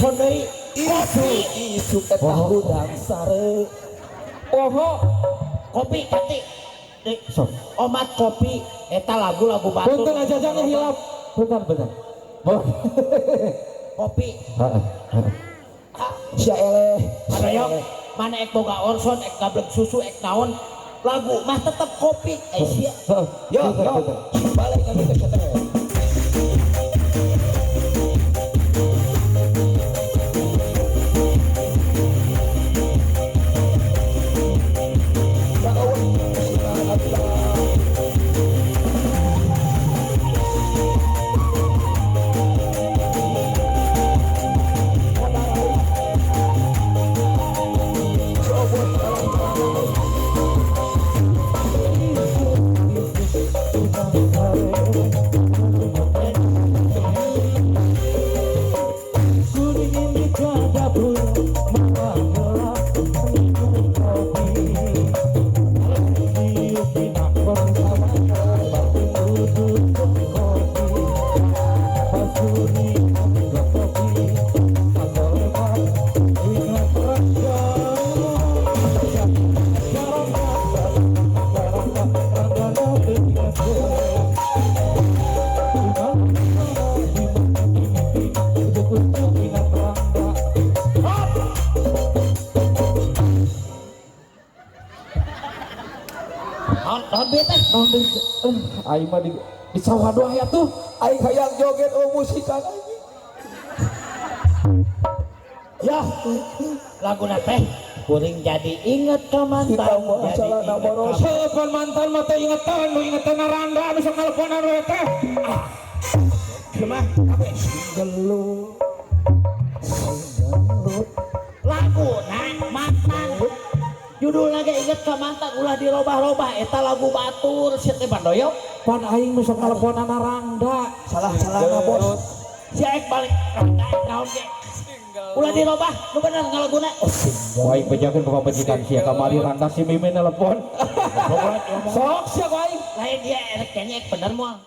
Orson deui. Isu eta hudang sare. Poho kopi ganti. Deui. Sok. Omat kopi eta lagu-lagu batur. Punten aja jangan hilap. Bentar, bentar. Boleh. Kopi. Heeh, heeh. Sia eleh. Mana mana ek boga Orson, ek gablek susu, ek naon. Lagu mah tetep kopi. Eh sia. Heeh. Yo, Bentar, yo. bentar. Balik lagi ke setel. Naon naon bieu teh? Naon deui? Aing mah di sawah doa ya tuh. Aing hayang joget oh musikan anjing. Ya, laguna teh kuring jadi inget ke mantan. Kita mah Jadi salah inget nama ka Rosa. Telepon mantan mah teh ingetan, nu ingetan Rangga nu sok nelponan we teh. Ah. Kumaha? Gelut. Gelut. Laguna mantan. Judulna ge inget ka mantan ulah dirobah-robah eta lagu batur sia teh bandoyok. Pan aing nu sok nelponan Rangga. Salah salah bos. Sia ek balik Rangga ek naon ge. Ulah dirobah nu bener ngalaguna. Wah, aing bejakeun pamajikan sia kamari Rangga si Mimin nelpon. Sok sia ku aing. Lain dia erek nyanyi ek bener moal.